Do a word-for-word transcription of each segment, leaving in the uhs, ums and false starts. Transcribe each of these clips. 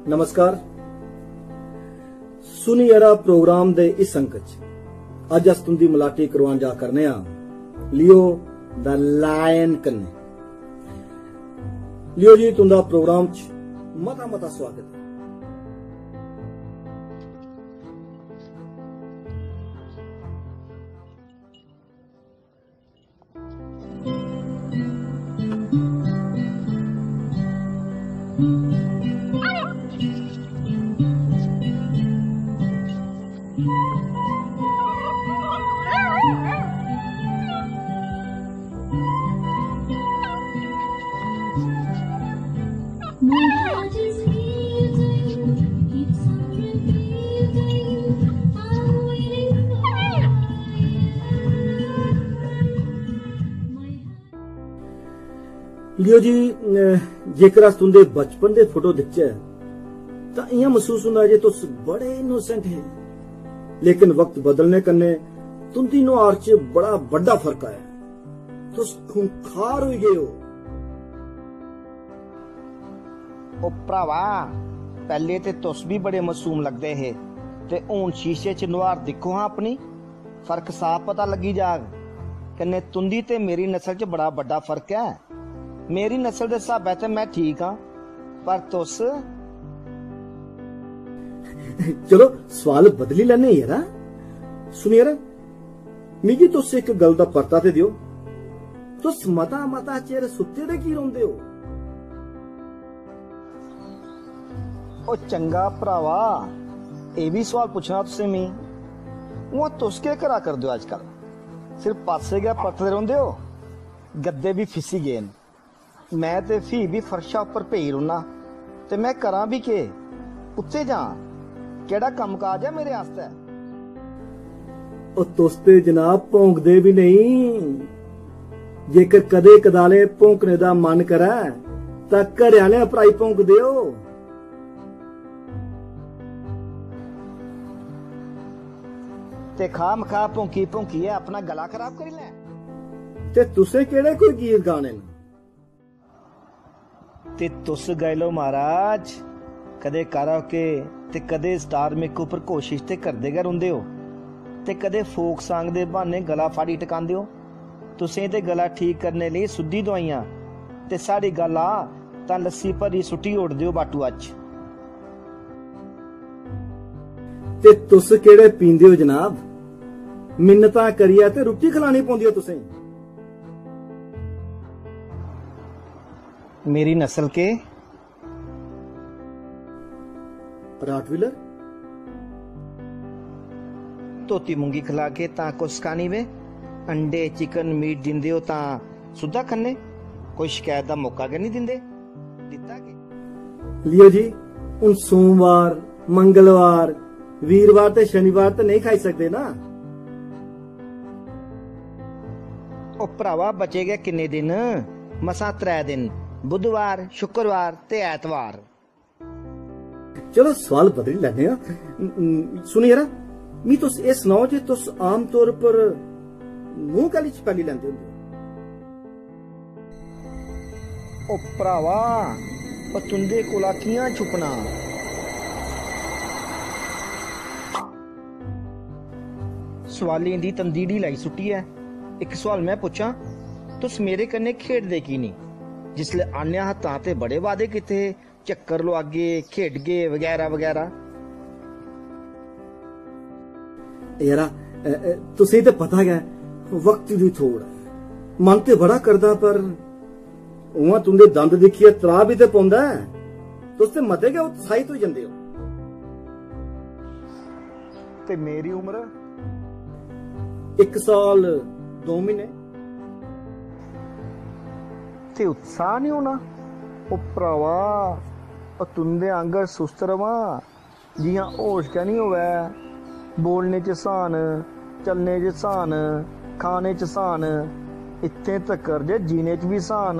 नमस्कार। सुनी यरा प्रोग्राम दे इस अंक च अज्ज अस तुंदी मलाटी करवान जा करने आं लियो द लायन कन्नै। लियो जी, तुंदा प्रोग्राम च मता मता स्वागत ऐ। लियो जी, अ, जेकर अस तुंदे बचपन दे फोटो दिखचै, तां इ'यां मसूस होंदा जे तुस बड़े इनोसेंट हे, लेकिन वक्त बदलने कन्नै तुंदी नुहार च बड़ा बड्डा फर्क आया। तुस खूंखार होई गे ओ। ओ भ्रावा, पैह्ले ते तुस बी बड़े मासूम लगदे हे, ते हून शीशे च नुहार दिक्खो हां अपनी, फर्क साफ पता लग्गी जाग। कन्नै तुं'दी ते मेरी नस्ल च बड़ा बड्डा फर्क ऐ। मेरी नस्ल दे स्हाबै ते में ठीक आं, पर तुस चलो, सोआल बदली लैने यरा। सुन यरा, मिगी तुस इक गल्ल दा परता ते देओ, तुस मता मता चिर सुत्ते दे की रौंह्दे ओ? ओ चंगा भ्रावा, एह् बी सोआल पुच्छना तुसें मी? उ'आं तुस केह् करा करदे ओ अजकल? सिर्फ पास्से गै परतदे रौंह्दे ओ? गद्दे बी फिसी गे न। में ते फ्ही बी फर्शा उप्पर पेई रौह्न्ना। ते में करां बी केह्? कुत्थै जां? केह्ड़ा कम्मकाज ऐ मेरे आस्तै? ओ तुस ते जनाब भौंकदे बी नेईं। जेकर कदें कदाले भौंकने दा मन करै, तां घरै आह्लें उप्पर आई भौंकदे ओ। ते खाह मखाह भौंकी भौंकियै अपना गला खराब करी लै। ते तुसें केह्ड़े कोई गीत गाने न? ते तुस गाई लैओ महाराज, कदें karaoke ते कदें star makeup उप्पर कोशिश ते करदे गै रौंह्दे ओ, ते कदें folk song दे ब्हाने गला फाड़ी टकांदे ओ। तुसें ते गला ठीक करने लेई सुद्धी दोआइयां, ते साढ़ी गल्ल आ तां लस्सी भरी सुट्टी ओड़दे ओ बाटुआ च। ते तुस केह्ड़े पींदे ओ जनाब? मिन्नतां करियै ते रुट्टी खलानी पौंदी ऐ तुसें। मेरी नस्ल के? राटविलर? धोती मूंगी खला के तां कुस कानी वे? अंडे, चिकन, मीट दिंदे ओ तां सुद्धा खन्ने? कोई शकैत दा मौका गै नहीं दिंदे। दित्ता के? लियो जी, हुन सोमवार, मंगलवार, वीरवार ते शनिवार ते नेईं खाई सकदे ना। ओ भ्रावा, बचे गै किन्ने दिन? मसां त्रै दिन, बुधवार, शुक्रवार ते ऐतवार। चलो, सोआल बदली लैने आं। न-, न-, सुनो यरा, मी तुस एह् सनाओ जे तुस आम तौर पर मूंह कैह्ली चपैली लैंदे होंदे ओ? ओ भ्रावा, ओ तुं'दे कोला कि'यां छुपना? सोआलें दी तंदीड़ी लाई सुट्टी ऐ। इक सोआल में पुच्छां, तुस मेरे कन्नै खेढदे की निं? जिसलै आन्नेआ हा तां ते बड़े वादे कीते हे, चक्कर लोआगे, खेढगे बगैरा बगैरा। यरा, अ, अ, तुसें ते पता गै, वक्त दी थोड़ ऐ। मन ते बड़ा करदा, पर उ'आं तुं'दे दंद दिक्खियै त्राऽ बी ते पौंदा ऐ। तुस ते मते गै उत्साहित होई जंदे ओ। ते मेरी उम्र? इक साल दो म्हीने। ते उत्साह निं होना? ओ भ्रावा, ओ तुं'दे आंगर सुस्त र'वां, जि'यां होश गै निं होऐ। बोलने च स्हान, चलने च स्हान, खाने च स्हान, इत्थें तक्कर जे जीने च बी स्हान।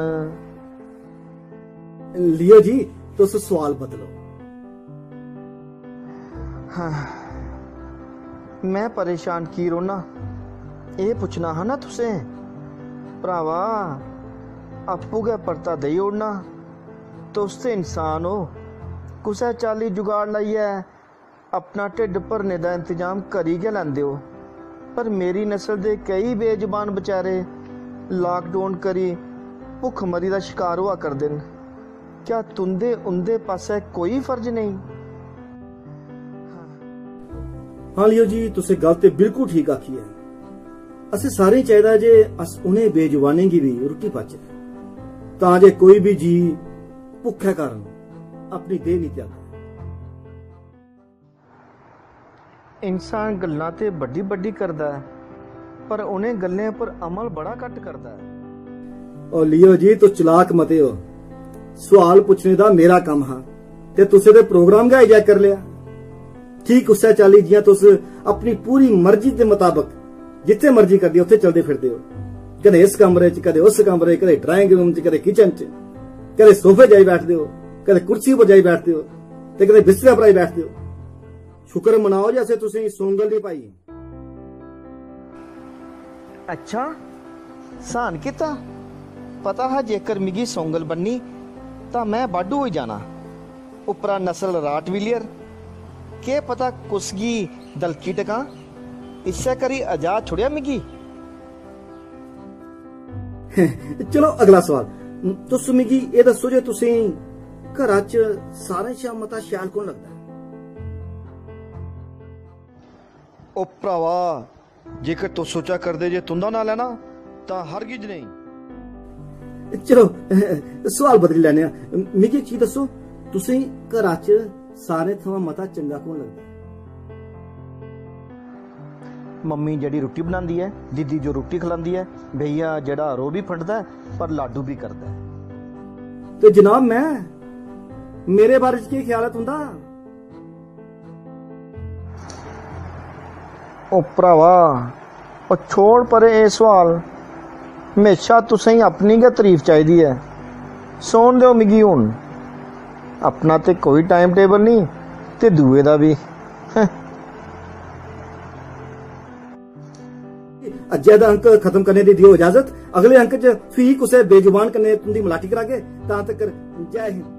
लियो जी, तुस सोआल बदलो। हां, में परेशान की रौह्ना? एह् पुच्छना हा ना तुसें? भ्रावा, आपूं गै परता देई ओड़ना। तुस ते इंसान ओ, कुसै चाल्ली जुगाड़ लाइयै अपना ढिड्ड भरने दा इंतजाम करी गै लैंदे ओ, पर मेरी नस्ल दे केई बेजुबान बचैरे लाकडाउन करी भुक्खमरी दा शकार होआ करदे न। क्या तुं'दे उं'दे पासै कोई फर्ज नेईं? हाँ लियो जी, तुसें गल्ल ते बिल्कुल ठीक आखी ऐ। असें सारें चाहिदा जे अस उ'नें बेजुबानें गी बी रुट्टी पाचै, तां जे कोई बी जी भुक्खै कारण अपनी देह निं त्यागै। इंसान गल्लां ते बड्डी बड्डी करदा ऐ, पर उ'नें गल्लें पर अमल बड़ा घट्ट करदा ऐ। ओ लियो जी, तुस चलाक मते ओ। सुआल पुच्छने दा मेरा कम्म हा ते तुसें ते प्रोग्राम गै हाईजैक करी लेआ। ठीक उस्सै चाल्ली जि'यां तुस अपनी पूरी मर्जी दे मताबक जित्थै मर्जी करदे ओ, उत्थै चलदे फिरदे ओ। कदें इस कमरे च, कदें उस कमरे च, कदें ड्राइंग रूम च, कदें किचन च, कदें सोफे जाई बैठदे ओ, कदें कुर्सी पर जाई बैठदे ओ, ते कदें बिस्तरे पर आई बैठदे ओ। शुक्र मनाओ जे असें तुसें गी सौंगल निं पाई। अच्छा, स्हान कीता? पता हा जेकर मिगी सौंगल बननी तां में बाडू होई जाना। उप्परा नस्ल राटविलियर, केह् पता कुस गी दलकी टकां। इस्सै करी अजाद छुड़ेआ मिगी। चलो अगला सवाल, तुस मिगी एह् दस्सो जे तुसें घरा च सारें शा मता शैल कु'न लगदा ऐ? ओ भ्रावा, जेकर तुस सोचा करदे जे तुं'दा नांऽ लैना तां हरगिज नेईं। चलो, सुआल बदली लैने आं। मिगी इक चीज दस्सो, तुसें घरा च सारें थमां मता चंगा कु'न लगदा ऐ? मम्मी जेह्ड़ी रुट्टी बनांदी ऐ, दीदी जो रुट्टी खलांदी ऐ, भैया जेह्ड़ा रो बी फंडदा ऐ पर लाडू बी करदा ऐ। ते जनाब, मैं, मेरे बारे च केह् ख्याल ऐ तुं'दा? ओ भ्रावा, ओ छोड़ परे एह् सुआल। म्हेशा तुसेंगी अपनी गै तरीफ चाहिदी ऐ। सौन देओ मिगी हून। अपना ते कोई टाइम टेबल निं ते दूए दा बी। हैं। अज्जै दा अंक खत्म करने दी देओ इजाजत। अगले अंक च फ्ही कुसै बेजुबान कन्नै तुं'दी मलाटी करागे। तां तकर जय हिंद।